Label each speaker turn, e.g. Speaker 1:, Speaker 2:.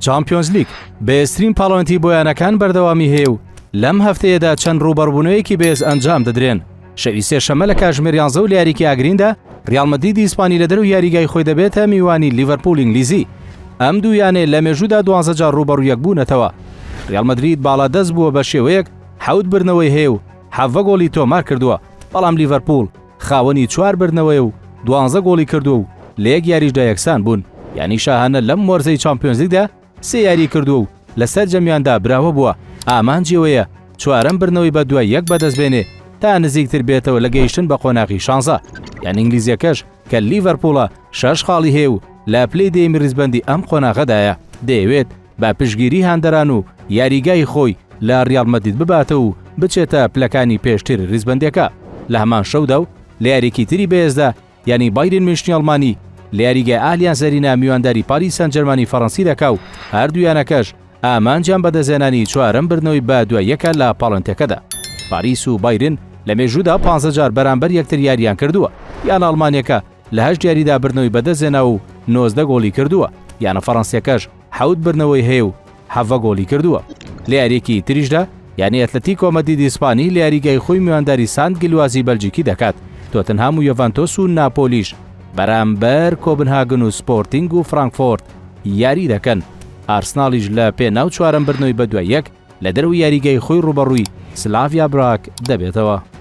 Speaker 1: چامپیۆنزلیگ، بەهێزترین پاڵەوانێتی بۆ یانەکان بەردەوامی هەیە و لەم هەفتەیەدا چەند ڕووبەڕووبوونەوەیەکی بەهێز ئەنجام دەدرێن. شەوی سێشەممە لە کاژمێر یانزە و لە یاریی ئاگریندا، ریال مەدریدی ئیسپانی لە دەرەوەی یاریگای خۆی دەبێتە میوانی لیڤەرپوڵ ئینگلیزی. ئەم دوو یانەیە لە مێژوودا دوانزە جار ڕووبەڕوو یەکبوونەتەوە. ریال مەدرید باڵادەست بووە بە شێوەیەک حەوت بردنەوەی هەیە و حەڤە گۆڵی تۆمار کردووە، بەڵام لیڤەرپوڵ خاوەنی چوار بردنەوەیە و دوانزە گۆڵی کردووە و لە یەک یاریشدا یەکسان بوون. یانەی شاهانە لەم وەرزەی چامپیۆنزلیگدا سێ یاری کردووە و لە سەرجەمیاندا براوە بووە، ئامانجی ئەوەیە چوارەم بردنەوەی بە دوای یەک بەدەستبێنێ تا نزیکتر بێتەوە لە گەیشتن بە قۆناغی شانزە. یانە ئینگلیزییەکەش کە لیڤەرپوڵە شەش خاڵی هەیە و لە پلەی دەیەمی ریزبەندی ئەم قۆناغەدایە، دەیەوێت بە پشتگیری هاندەران و یاریگای خۆی لە ریاڵ مەدرید بباتەوە و بچێتە پلەکانی پێشتری ریزبەندیەکە. لە هەمان شەودا و لە یارییەکی تری بەهێزدا یانەی بایرن میونشنی ئەڵمانی لە یاریگای ئالیانز ئەرینا میوانداری پاریس سانجێرمانی فەڕەنسی دەکا و هەردوو یانەکەش ئامانجیان بەدەستهێنانی چوارەم بردنەوەی بە دوای یەکە لە پاڵەوانێتیەکەدا. پاریس و بایرن لە مێژوودا پانزە جار بەرامبەر یەکتر یارییان کردووە، یانە ئەڵمانیەکە لە هەشت یاریدا بردنەوەی بەدەستهێناوە و 19 گۆڵی کردووە، یانە فەڕەنسیەکەش حەوت بردنەوەی هەیە و حەڤە گۆڵی کردووە. لە یارییەکی تریشدا یانەی ئەتلەتیکۆ مەدریدی ئیسپانی لە یاریگای خۆی میوانداری سانت گلوازی بەلجیکی دەکات، تۆتنهام و یۆڤانتۆس و ناپۆلیش بەرامبەر کۆبنهاگن و سپۆرتینگ و فرانکفۆرت یاری دەکەن، ئارسناڵیش لە پێناو چوارەم بردنەوەی بەدوای یەک لە دەرەوەی یاریگای خۆی ڕووبەڕووی سلاڤیا براگ دەبێتەوە.